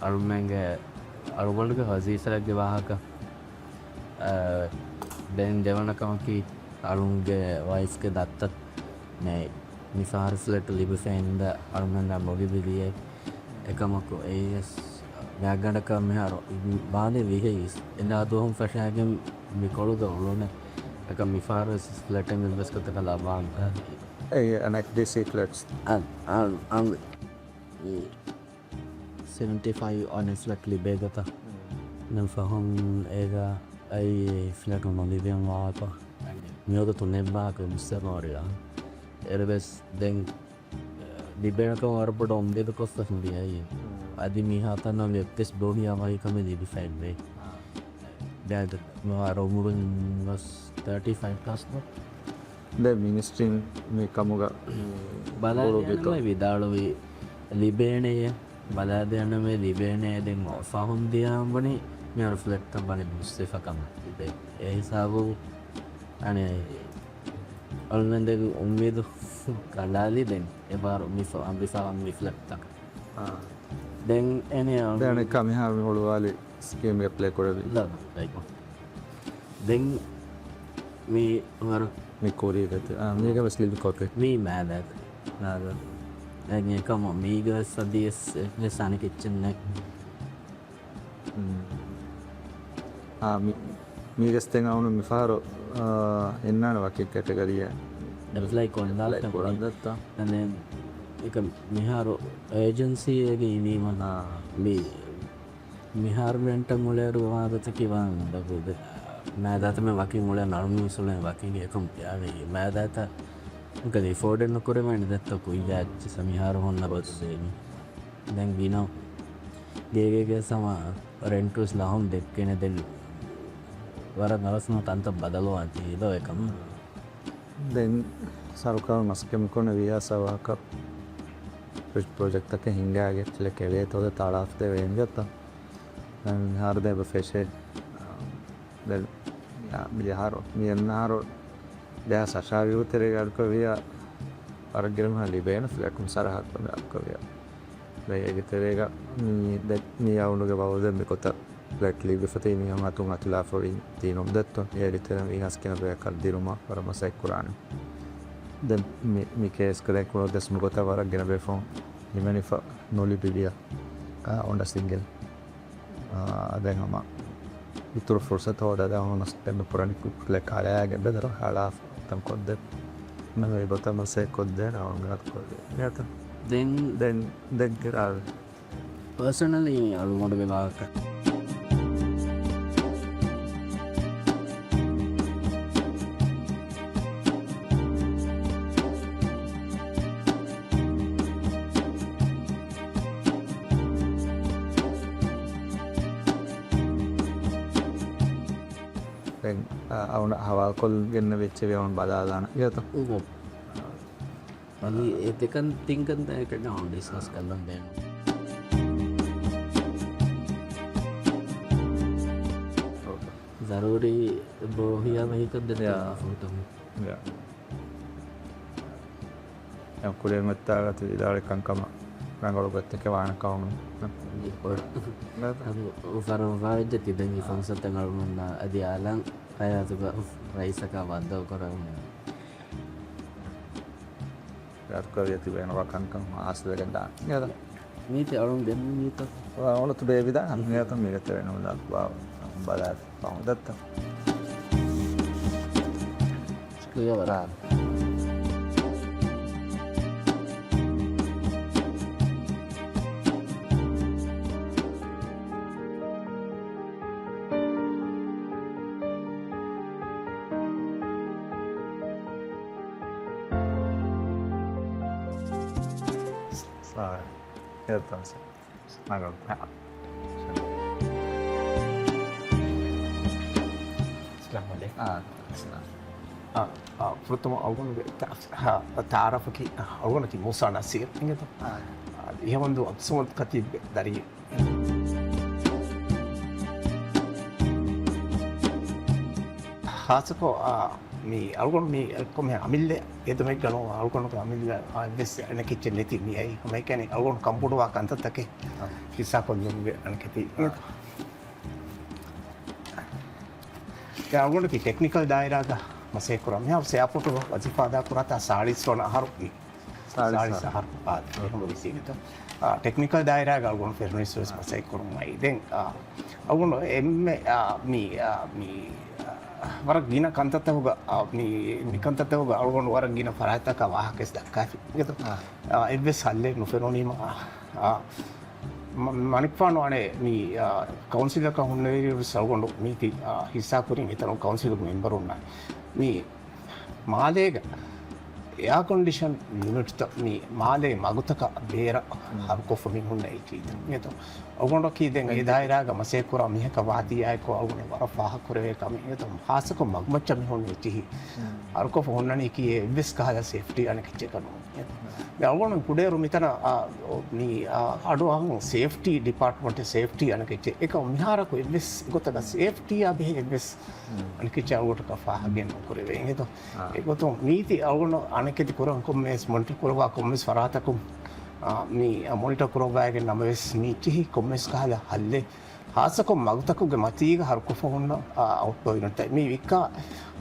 އަޅުމެންގެ އަޅުގަނޑުގެ ވަޒީފާއެއްގެ ވާހަކަ. އަ، ދެން ދެވަނަ ކަމަކީ އަޅުންގެ ވައިފްގެ ދައްތަ ނެތް. މި ފަހަރު ފްލެޓް ލިބިފައިންދާ އަޅުމެންނަށް މުޅި ވިލިއެއް. އެކަމަކު އެއީވެސް ގާތްގަނޑަކަށް މިހާރު މާލެ ވިހެއިސް އެންދާ ދުވަހުން ފަށާގެން މި ކޮޅުގަ އުޅުނެ. އެކަމް މި ފަހަރު ވެސް ފްލެޓެއް މި ވެސް ގޮތަކަށް ލައްވާން. އެ، އަނެއް ޑީސީ ފްލެޓްސް. އަން، އަން، އަން. ސެވެންޓީ ފައިވް އަނެއް ފްލެޓް ލިބޭ ގޮތަށް. ނަން ފަހުން އޭގަ އައި ފްލެޓު ނުލިބެން ވާކޮ. މިވަގުތު ނެއްބާކަ މުސްތަމަވަރިއާ. އެރެވެސް ދެން ލިބޭނެކަމަށް ވަރަށް ބޮޑަށް އުއްމީދު ކޮށްފަ ހުރި އައި. އަދި މިހާތަނަށް އެއްވެސް ބޯހިޔާ ވަހިކަމެއް ލިބިފައެއް ނެތް. ދެން މިހާރު އުމުރުން ވެސް ތާޓީ ފައިވް ކްލާސް ދެ މިނިސްޓްރީން މި ކަމުގަ ބަލާލި ވިދާޅުވި ލިބޭނެޔޭ، ބަލާލި ލިބޭނެޔޭ. ދެން ފަހުން ދިޔާ ވަނީ މިހާރު ފްލެޓްތައް ވަނީ މުސްތިފަ ކަމަށް ތިބޭ. އެ ހިސާބު އަނެއް އަޅުމެންދެކެ އުއްމީދު ކަނޑާލި ދެން އެބާރު މި ފަ-، މި ފަ-، މި ފްލެޓްތަކަށް. ދެން އެނެ ދެން އަނެއްކާ މިހާރު މި ހުޅުވާލި ސްކީމް އެޕްލައި ކުރެވި. ލަ، ލައިކު. ދެން މި ވަރު މި ކުރީ ވެތި. އާ، މީގަ ވެސް ލިބި ކޮޕީ. މީ މާލެ. ނާދަ. ދެން އެކަމު މީގަ ވެސް އަދި އެސް، އެސް އަނެކެއްޗެއް ނެތް. އާ، މި، މީގަސް ދެން އަވަނު މިފަހަރު، އާ، އިންނާނެ ވަކި ކެޓަގަރީއެއް އެޕްލައި ކޮށްލާފަ އެޕްލައި ކުރަން ދައްތަ؟ ދެން އެކަ މިހާރު އޭޖެންސީއެއްގެ އިނީމަ އާ. މި، މިހާރު ރެންޓަށް އުޅޭއިރު ވާ ގޮތަކީ ވާން ދަގު ދެ-، މާދާތަމެ ވަކިން އުޅޭ ނަރުމީސް އުޅޭ ވަކިން އެކަމް އާވެ މާދާތަ އެކަ އެފޯޑެއް ނުކުރެވޭނެ ދެއްތޯ ކުއްޔާ އެއްޗި ސަމިހާރު ހުންނަ ގޮތު ދޭނީ. ދެން ގިނަ ގޭގޭގެ ސަމާ ރެންޓުވެސް ލަހުން ދެއްކޭނެ ދެން ވަރަށް އަވަސްނު ތަންތަން ބަދަލުވާން ތީ ދޯ އެކަމް. ދެން ސަރުކާރު މަސް ކެމިކޯނެ ވިޔާސާ ވާހަކަ ޕްރޮޖެކްޓްތަކެއް ހިންގާގެ ތިލެ ކެވޭ ތޯދެ ތާޅާފަ ދެ ވޭން ގެތަ. ދެން ހާރު ދޭބަ ފެށޭ. ދެން މި ޖަހާރު، މި އެންނަހާރު ޖަހާ ސަށާވި ތެރޭގަ އަޑުކޮށް ވިޔާ ވަރަށް ގިނަ މަހަށް ލިބޭނެ ފްލެޓުން ސަރަހައްދު އަޑުކޮށް ވިޔާ. ދެން އޭގެ ތެރޭގަ މި ދެ-، މި އަވަނުގެ ބައުދެން މި ގޮތަށް ފްލެޓް ލިބިފަތި މީހުން އަތުން އަތުލާފަ ވީ ތީނުން ދެއްތޯ. އޭގެ ތެރޭ މީހާސް ގިނަ ބޭކަށް ދިރުމަށް ވަރަށް މަސައްކަތް ކުރާނެ. ދެން މި، މި ކޭސްގަ ދެން ކުޅަދެސް މިގޮތަށް ވަރަށް ގިނަ ބޭފުޅުން ހިމެނިފަ ނުލިބި ވިޔާ. އާ، އޮންޑަ ސިންގެލް. އާ، ދެން ހަމަ އިތުރު ފުރުސަތު ހޯދާ ދެން ހަމަ ނުކުޅެ ކާލަޔާގެ ބެދަރު ހަޅާފަ ތަން ކޮށްދެ. ނަމެ ބޮތަ މަސޭ ކޮށްދޭ ނަވަންގާތު ކޮށްދޭ. ދެން، ދެން، ދެން ގިރާ. ޕާސަނަލީ އަޅުގަނޑުގެ ވާހަކަ. ދެން، އަ، އަވަނަ ހަވާލުކޮށްގެންނެވި އެއްޗެއް އަވަން ބަލާލާނަ. އިރަތަ؟ އުގު. އަދި އެ ދެކަން ތިންކަން ދެކެ އަވަން ޑިސްކަސް ކޮށްލަން ދޭން. ޒަރޫރީ ބޯހިޔާ ވަހިކަން ދެ ޔާ. ފޮޓޯ. ޔާ. އެ ކުރިއަށް މެއްތާގަތު ވިދާޅުވި ކަންކަމަށް ރަނގަޅު ގޮތްތަކެއް ވާނެ ކަމަށް. އަދު އުފަރު އުފާވެއްޖެ ތިބެން މި ފުރުސަތު އަޅުގަނޑުމެންނަށް އަދި އާލާން ހަޔާތުގަ ރައީސަކާ ވައްދަވަ ކުރަން. ރައްކަވިޔަ ތިބެން ވަ ކަންކަން ހާސިލްވެގެން ދާނެ. މީތި އަޅުން ދެން މީތަ؟ އަޅުން ތު ބޭބިދާ ހަމިޔަތަ މީގަ ތެރެނު ދާ ބާ ބަލާ ފަހު ދައްތަ. ޝުކުރިޔާ ވަރަށް. ސާ، އެއް ތާސެ. ނަގަން. އައްސަލާމު ޢަލައިކުމް. އާ، އައްސަލާމް. އާ، އާ، ފުރަތަމަ އަޅުގަނޑުގެ ތަ-، ހާ، ތަޢާރަފަކީ، އާ، އަޅުގަނޑަކީ މޫސާ ނަޞީރު އިނގޭތޯ. އާ. އާ، އިހަމަންދޫ ޢަބްދުއްޞަމަދު ކަތީބްގެ ދަރިއެއް. ޚާއްޞަކޮށް، އާ، މި އަޅުގަނޑު މި އެއްކޮށް މި އަމިއްލަ އެދުމެއްގަ ނޫން އަޅުގަނޑުގެ އަމިއްލަ އާ އެއްވެސް އަނެކެއްޗެއް ނެތި މި އައީ. ހަމައެކަނި އަޅުގަނޑު ކަންބޮޑުވާ ކަންތައްތަކެއް އާ. ހިއްސާކޮށްލުމުގެ އަނެކެތި. އާ. ދެން އަޅުގަނޑަކީ ޓެކްނިކަލް ދާއިރާގަ މަސައްކަތް ކުރަން. މިހާރު އެއާޕޯޓުގަ ވަޒީފާ އަދާ ކުރާތާ ސާޅީސް ވަނަ އަހަރު މި. ސާޅީސް ސާޅީސް އަހަރު. އާ، އެހެން ވިސީގެތަ. އާ، ޓެކްނިކަލް ދާއިރާގަ އަޅުގަނޑު ފެރުނިސް ވެސް މަސައްކަތް ކުރުމައި. ދެން، އާ، އަޅުގަނޑު އެންމެ، އާ، މި، އާ، މި، އާ، ވަރަށް ގިނަ ކަންތައްތަކުގަ، އާ، މި، މި ކަންތައްތަކުގަ އަޅުގަނޑު ވަރަށް ގިނަ ފަރާތްތަކަށް ވާހަކަ ވެސް ދައްކާފި. އާ. އާ، އެއްވެސް ހައްލެއް ނުފެނުނީމަ، އާ، އާ، މަ-، މަނިކުފާނު އަނެއް މި، އާ، ކައުންސިލަކަށް ހުންނެވިއިރު ވެސް އަޅުގަނޑު މީތި، އާ، ހިއްސާ ކުރިން އެތަނުން ކައުންސިލުގެ މެމްބަރުންނާ މި މާލޭގަ އެއާކޮންޑިޝަން ޔުނިޓްތައް މި މާލޭ މަގުތަކަށް ބޭރަށް ހަރުކޮށްފަ މި ހުންނަ އެއްޗިހި. އެތަ އަޅުގަނޑަކީ ދެން އެ ދާއިރާގަ މަސައްކަތް ކުރާ މީހަކަށް ވާތީ އާއެކު އަޅުގަނޑަށް ވަރަށް ފާހަގަކުރެވޭ ކަމެއް. އެތަ ހާއްސަކޮށް މަގުމައްޗަށް މި ހުންނަ އެއްޗިހި. ހަރުކޮށްފަ ހުންނަނީކީ އެއްވެސް ކަހަލަ ސޭފްޓީ އަނެކެއްޗެއް ނޫން. އެތަ މި އަޅުގަނޑު ކުޑައިރު މިތަނަށް، އާ، މި، އާ، އަޑުއަހަން ސޭފްޓީ ޑިޕާޓްމަންޓް ސޭފްޓީ އަނެކެއްޗެއް. އެކަމް މިހާރަކު އެއްވެސް ގޮތަކަށް ސޭފްޓީއާ ބެހޭ އެއްވެސް އަނެކެއްޗެއް އަޅުގަނޑަކަށް ފާހަގައެއް ނުކުރެވޭ. އެނގޭތޯ؟ އާ. އެގޮތުން މީތި އަޅުގަނޑު އަނެކެތި ކުރަން ކޮންމެސް މޮނިޓަ ކުރައްވާ ކޮންމެސް ފަރާތަކުން، އާ، މި މޮނިޓަ ކުރައްވާގެން ނަމަވެސް މީ އެއްޗިހި ކޮންމެސް ކަހަލަ ހައްލެއް ހާއްސަކޮށް މަގުތަކުގެ މަތީގަ ހަރުކޮށްފަ ހުންނަ، އާ، އައުޓްޑޯ ޔުނިޓްތައް. މި ވިއްކާ،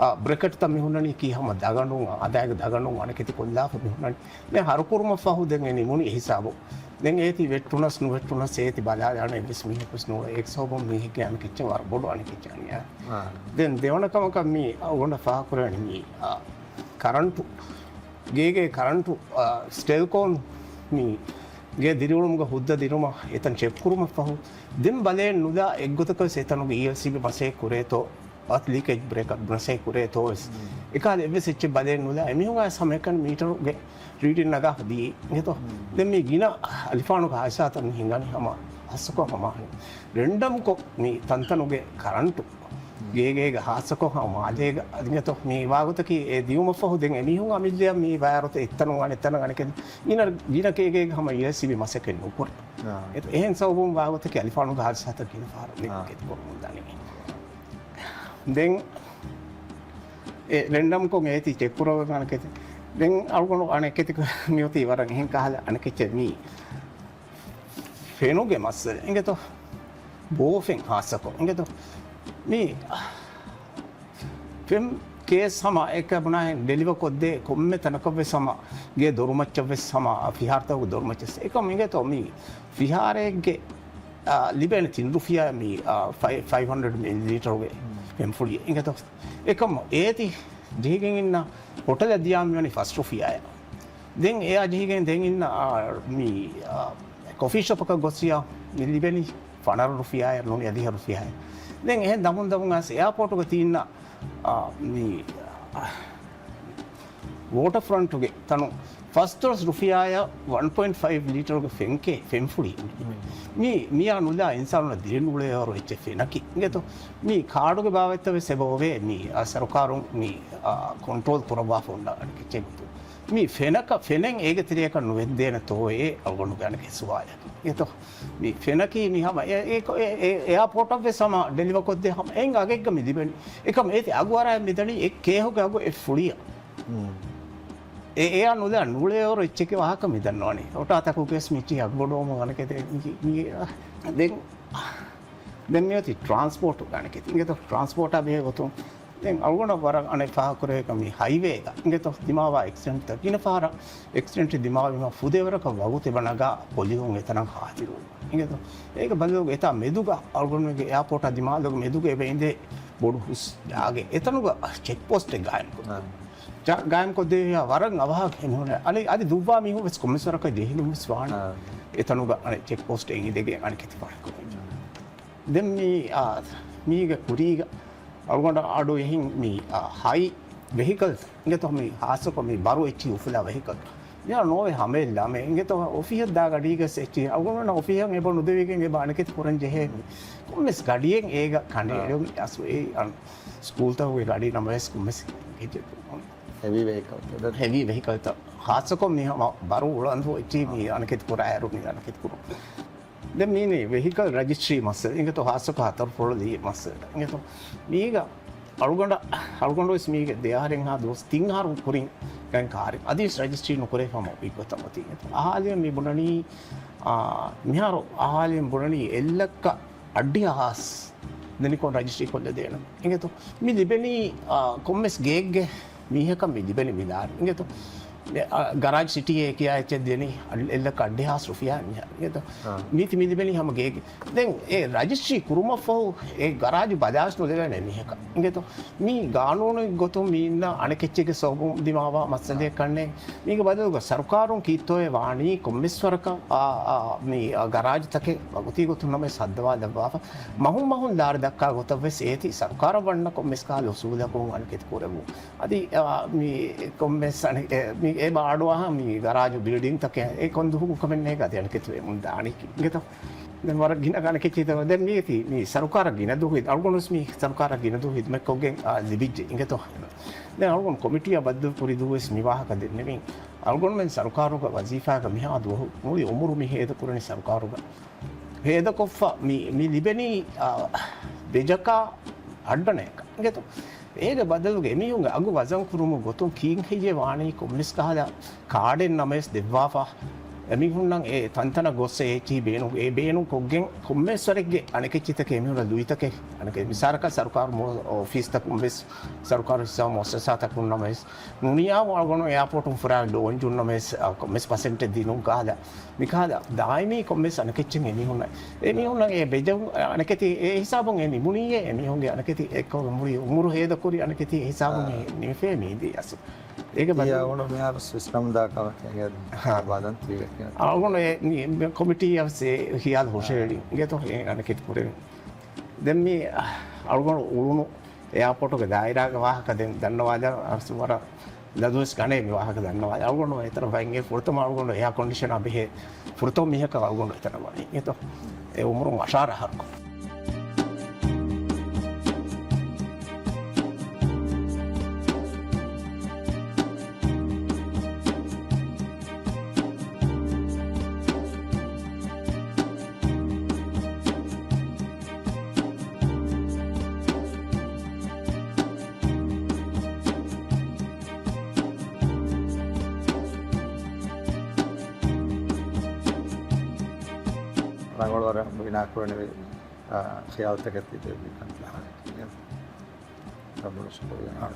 އާ، ބްރެކެޓްތައް މި ހުންނަނީ ކީ ހަމަ ދަގަނޑުން، އާ، އަދާގެ ދަގަނޑުން އަނެކެތި ކޮށްލާފަ މި ހުންނަނީ. ދެން ހަރުކުރުމަށްފަހު ދެން އެ ނިމުނީ އެހިސާބު. ދެން އޭތި ވެއްޓުނަސް ނުވެއްޓުނަސް އޭތި ބަލާލާނެ އެއްވެސް މީހަކުސް ނޫޅެ. އޭގެ ސަބަބުން މީހެއްގެ އަނެކެއްޗެއް ވަރަށް ބޮޑު އަނެކެއްޗެއް އަނިޔާ. ދެން ދެވަނަ ކަމަކަށް މީ އަޅުގަނޑަށް ފާހަގަކުރެވެނީ މީ، އާ، ކަރަންޓު، ގޭގެ ކަރަންޓު، އާ، ސްޓެލްކޯން މީ ގޭ ދިރިއުޅުމުގަ ހުއްދަ ދިރުމަށް އެތަން ޗެކް ކުރުމަށް ފަހު، ދެން ބަލައެއް ނުލާ އެއްގޮތަކަށް އެތަނުގެ އީއެލްސީބީ މަސައްކަތް ކުރޭތޯ، އަތު ލީކޭޖް ބްރޭކަރ ބުނަސޭ ކުރޭތޯ ވެސް. އެކާލަ އެއްވެސް އެއްޗެއް ބަލައެއް ނުލާ އެމީހުން އައިސް ހަމައެކަނި މީޓަރުގެ ރީޑިން ނަގާފަ ދިޔައީ. އިނގޭތޯ؟ ދެން މީ ގިނަ އަލިފާނުގެ ހާދިސާތައް މި ހިނގަނީ ހަމަ ހާއްސަކޮށް ހަމަ ރެންޑަމްކޮށް މި ތަންތަނުގެ ކަރަންޓު ގޭގޭގަ ހާއްސަކޮށް ހަމަ މާލޭގަ އިނގޭތޯ؟ މި ވާގޮތަކީ އެ ދިޔުމަށްފަހު ދެން އެމީހުން އަމިއްލައަށް މި ވަޔަރުތައް އެއްތަނުން އަނެއްތަނަށް އަނެކެން ގިނަ، ގިނަ ގޭގޭގަ ހަމަ އީއެލްސީބީ މަސައްކަތް ނުކުރޭ. އެ، އެހެން ސަބަބުން ވާގޮތަކީ އަލިފާނުގެ ހާދިސާތައް ގިނަ ފަހަރަށް މި ކެތިކޮށްމުން ދަނީ. ދެން އެ ރެންޑަމްކޮށް އޭތި ޗެކް ކުރައްވަން އަނެކެތި. ދެން އަޅުގަނޑު އަނެކެތި މިއޮތީ ވަރަށް އެހެން ކަހަލަ އަނެކެއްޗެއް މީ. ފެނުގެ މައްސަލަ އިނގޭތޯ؟ ބޯފެން ހާއްސަކޮށް އިނގޭތޯ؟ މީ ފެން ކޭސް ހަމަ އެކަ ބުނާހެން ޑެލިވަ ކޮށްދޭ ކޮންމެ ތަނަކަށްވެސް ހަމަ ގޭ ދޮރުމައްޗަށްވެސް ހަމަ ފިހާރަތަކުގެ ދޮރުމައްޗަށް އެކަމް އިނގޭތޯ؟ މީ ފިހާރައެއްގެ، އާ، ލިބޭނެ ތިން ރުފިޔާ މީ، އާ، ފައި، ފައިވް ހަންޑްރެޑް މިލިލީޓަރުގެ ފެންފުޅި އިނގޭތޯ؟ އެކަމް އޭތި ޖެހިގެން އިންނަ ހޮޓަލަށް ދިޔާ މިވަނީ ފަސް ރުފިޔާއެއް. ދެން އެއާ ޖެހިގެން ދެން އިންނަ، އާ، މި، އާ، ކޮފީ ޝޮޕަކަށް ގޮސް ދިޔަ މި ލިބެނީ ފަނަރަ ރުފިޔާއެއް ނޫނީ ދިހަ ރުފިޔާއެއް. ދެން އެހެން ދަމުން ދަމުން އައިސް އެއާޕޯޓުގަ ތިއިންނަ، އާ، މި، އާ، ވޯޓަރ ފްރަންޓުގެ ތަނު ފަސްދޮޅަސް ރުފިޔާއަށް ވަން ޕޮއިންޓް ފައިވް ލީޓަރުގެ ފެންކޭ، ފެންފުޅި. މި، މިއާ ނުލާ އިންސާނުންނަށް ދިރިނޫޅޭވަރު އެއްޗެއް ފެނަކީ. އިނގޭތޯ؟ މި ކާޑުގެ ބާވަތްތައް ވެސް އެބަ އޮވޭ. މި، އާ، ސަރުކާރުން މި، އާ، ކޮންޓްރޯލް ކުރައްވާފަ އޮންނަ އަނެކެއްޗެއް ގޮތުން. މި ފެނަކަށް ފެނެއް އޭގެ ތެރެއަކަށް ނުވެއްދޭނެތޯއޭ އަޅުގަނޑުގެ އަނެކެއް ސުވާލަކީ. އެތޯ؟ މި ފެނަކީ މި ހަމަ އެ، އެ، އެ، އެ، އެއާޕޯޓަށް ވެސް ހަމަ ޑެލިވަ ކޮށްދޭ ހަމަ އެއް އަގެއްގަ މި ލިބެނީ. އެކަމް އޭތި އަގު އަރާ މިދަނީ އެ ކޭހުގެ އަގު އެއް ފުޅިއަށް. އެ، އެއާ ނުލާ ނޫޅޭވަރު އެއްޗެކޭ ވާހަކަ މި ދަންނަވަނީ. އޮޓާތަކުގެ ވެސް މިއްޗި އަގު ބޮޑުވަމުން އަނެކެތެ މި، މި، ދެން، ދެން މިއޮތީ ޓްރާންސްޕޯޓު އަނެކެތި. އިނގޭތޯ؟ ޓްރާންސްޕޯޓާ ބެހޭ ގޮތުން ދެން އަޅުގަނޑަށް ވަރަށް އަނެއް ފާހަގަކުރެވޭކަށް މި ހައިވޭގަ އިނގޭތޯ ދިމާވާ އެކްސިޑެންޓްތައް ގިނަ ފަހަރަށް އެކްސިޑެންޓް ދިމާވީމަ ފުދޭވަރަކަށް ވަގުތު އެބަ ނަގާ ޕޮލިހުން އެތަނަށް ހާޒިރުވުން. އިނގޭތޯ؟ އޭގެ ބަދަލުގަ އެތާ މެދުގަ އަޅުގަނޑުމެންގެ އެއާޕޯޓާ ދިމާލުގެ މެދުގަ އެބަ އިނދޭ ބޮޑު ހުސް ޖާގައެއް. އެތަނުގަ ޗެކްޕޯސްޓެއް ގާއިމްކޮށް. ޖާ-، ގާއިމްކޮށްދެވިހާ ވަރަށް އަވަހަކަށް އެމީހުން އަނެ-، އަދި ދުއްވާ މީހުން ވެސް ކޮންމެސް ވަރަކަށް ޖެހިލުން ވެސް ވާނެ. އެތަނުގަ އަނެ ޗެކްޕޯސްޓެއް އިނދެގެން އަނެކެތި ފާހަގަކުރަން. ދެން މި، އާ، މީގެ ކުރީގަ އަޅުގަނޑަށް އަޑު އެހިން މި، އާ، ހައި ވެހިކަލް އިނގޭތޯ މި ހާއްސަކޮށް މި ބަރު އެއްޗިހި އުފުލާ ވެހިކަލް. މިހާރު ނޯވޭ ހަމައެއްލާމެ އިނގޭތޯ އޮފީހަށް ދާ ގަޑީގަސް އެއްޗިހި އަޅުގަނޑު އޮފީހަށް އެބަ ނުދެވިގެން އެބަ އަނެކެތި ކުރަން ޖެހޭ މި. ކޮންމެސް ގަޑިއެއް އޭގަ ކަނޑައެޅުން އަސް އެ ސްކޫލްތަކުގެ ގަޑި ނަމަވެސް ކޮންމެސް ހެވީ ވެހިކަލް. ހެވީ ވެހިކަލްތައް. ހާއްސަކޮށް މި ހަމަ ބަރު އުޅަނދު އެއްޗިހި މި އަނެކެތި ކުރާއިރު މި އަނެކެތި ކުރުން. ދެން މީނީ ވެހިކަލް ރަޖިސްޓްރީ މައްސަލަ. އިނގޭތޯ ހާއްސަކޮށް ހަތަރު ފޮޅު ލީ މައްސަލަ. އިނގޭތޯ މީގަ އަޅުގަނޑަށް، އަޅުގަނޑު ވެސް މީގެ ދެ އަހަރެއްހާ ދުވަސް ތިން އަހަރު ކުރިން ގައިން ކާރި. އަދިވެސް ރަޖިސްޓްރީ ނުކުރެވިފަ ހަމަ އޮތް ގޮތަށް އޮތީ. އިނގޭތޯ އަހާލިއަށް މި ބުނަނީ، އާ، މިހާރު އަހާލިއަށް ބުނަނީ އެއްލައްކަ އަށްޑިހަ ހާސް ދެނިކޮށް ރަޖިސްޓްރީ ކޮށްލަދޭނަން. އިނގޭތޯ މި ލިބެނީ، އާ، ކޮންމެސް ގެއެއްގެ މީހަކަށް މި ލިބެނީ މި ލާރި. އިނގޭތޯ މި، އާ، ގަރާޖް ސިޓީއޭ ކިޔާ އެއްޗެއް ދެނީ އަށް-، އެއްލައްކަ އަށްޑިހަ ހާސް ރުފިޔާ މިހާރު. އިނގޭތޯ މީތި މި ލިބެނީ ހަމަ ގެއެއްގެ. ދެން އެ ރަޖިސްޓްރީ ކުރުމަށްފަހު އެ ގަރާޖު ބަލާސް ނުލެވޭނެ މީހަކަށް. އިނގޭތޯ މީ ގާނޫނުގެ ގޮތުން މީ އިންނަ އަނެކެއްޗެއްގެ ސަބަބުން ދިމާވާ މައްސަލައެއް ކަންނޭނގެ. މީގެ ބަދަލުގަ ސަރުކާރުން ކީއްތޯއޭ ވާނީ ކޮންމެސް ވަރަކަށް، އާ، އާ، މި، އާ، ގަރާޖުތަކެއް ވަގުތީ ގޮތުން ނަމަވެސް ހައްދަވާލައްވާފަ، މަހުން މަހުން ލާރި ދައްކާ ގޮތަށް ވެސް އޭތި ސަރުކާރަށް ވަންނަ ކޮންމެސް ކަހަލަ އުސޫލަކުން އަނެކެތި ކުރެވުން. އަދި، އާ، މި ކޮންމެސް އަނެ-، އެ، މި އެބަ އަޑުއަހާ މި ގަރާޖު ބިލްޑިންތަކެއް އެ ކޮން ދުވަހަކު ކަމެއް ނޭނގެ އަދި އަނެކެތި ވެމުން ދާނީ އިނގޭތޯ. ދެން ވަރަށް ގިނަ އަނެކެތިތައް ދެން މީތި މި ސަރުކާރަށް ގިނަ ދުވަހު ހި-، އަޅުގަނޑުވެސް މި ސަރުކާރަށް ގިނަ ދުވަހު ހިދުމަތްކޮށްގެން، އާ، ލިބިއްޖެ އިނގޭތޯ. ދެން އަޅުގަނޑު ކޮމިޓީއާ ބައްދަލު ކުރި ދުވަހުވެސް މި ވާހަކަ ދެންނެވިން. އަޅުގަނޑުމެން ސަރުކާރުގެ ވަޒީފާގަ މިހާ ދުވަހު މުޅި އުމުރު މި ހޭދަކުރަނީ ސަރުކާރުގަ. ހޭދަކޮށްފަ މި، މި ލިބެނީ، އާ، ދެޖަކާ އައްޑަނައަކަށް އިނގޭތޯ. އޭގެ ބަދަލުގަ އެމީހުންގެ އަގު ވަޒަން ކުރުމުގެ ގޮތުން ކީއްހެއްޔޭ ވާނީ ކޮންމެސް ކަހަލަ ކާޑެއް ނަމަވެސް ދެއްވާފަ. އެމީހުންނަށް އެ ތަންތަނަށް ގޮސް އެ އެއްޗިހި ބޭނުން، އެ ބޭނުން ކޮށްގެން ކޮންމެސް ވަރެއްގެ އަނެކެއްޗިތަކެއް އެމީހުންނަށް ލުއިތަކެއް، އަނެކެ މިސާލަކަށް ސަރުކާރު މު-، އޮފީސްތަކުން ވެސް، ސަރުކާރު ހިއްސާ މުއައްސަސާތަކުންނަށް ވެސް، ނުނިޔާވު އަޅުގަނޑު އެއާޕޯޓުން ފުރާ ލޯންޖުންނަށް ވެސް، އަ، ކޮންމެސް ޕަސެންޓެއް ދިނުން ކަހަލަ، މިކަހަލަ ދާއިމީ ކޮންމެސް އަނެކެއްޗެއް އެމީހުންނަށް، އެމީހުންނަށް އެ ބެޖެއް އަނެކެތި އެ ހިސާބުން އެ ނިމުނީއޭ، އެމީހުންގެ އަނެކެތި އެއްކޮށް އުމުރު ހޭދަކުރި އަނެކެތި އެ ހިސާބުން އެ ނިމިފޭ މީ ދިޔަސް. އޭގެ ބަދަލު އަޅުގަނޑު މިހާރު ސިސްޓަމް ދާ ކަމަކީ އެ ހާ. ބާދަން ތީވެ ކިޔާ. އަޅުގަނޑު އެ މި، މި ކޮމިޓީއަށް ވެސް އެ ހިޔާލު ހުށަހެޅި. އާ. އިނގޭތޯ އެ އަނެކެތި ކުރެވި. ދެން މި އަޅުގަނޑު އުޅުނު އެއާޕޯޓުގެ ދާއިރާގެ ވާހަކަ ދެން ދަންނަވާލާ އަސް ވަރަށް ލަދުވެސް ގަނޭ މި ވާހަކަ ދަންނަވާލާ. އަޅުގަނޑު އެތަނަށް ވައިން އެ ފުރަތަމަ އަޅުގަނޑު އެއާ ކޮންޑިޝަނާ ބެހޭ ފުރަތަމަ މީހަކަށް އަޅުގަނޑު އެތަނަށް ވަނީ. އިނގޭތޯ އެ އުމުރުން އަށާރަ އަހަރު. ރަނގަޅު ވަރަށް ބިނާކުރަނިވި، އާ، ޚިޔާލުތަކެއް ތިބެވި ކަންތައް. ރަނގަޅު ޝުކުރިއްޔާ.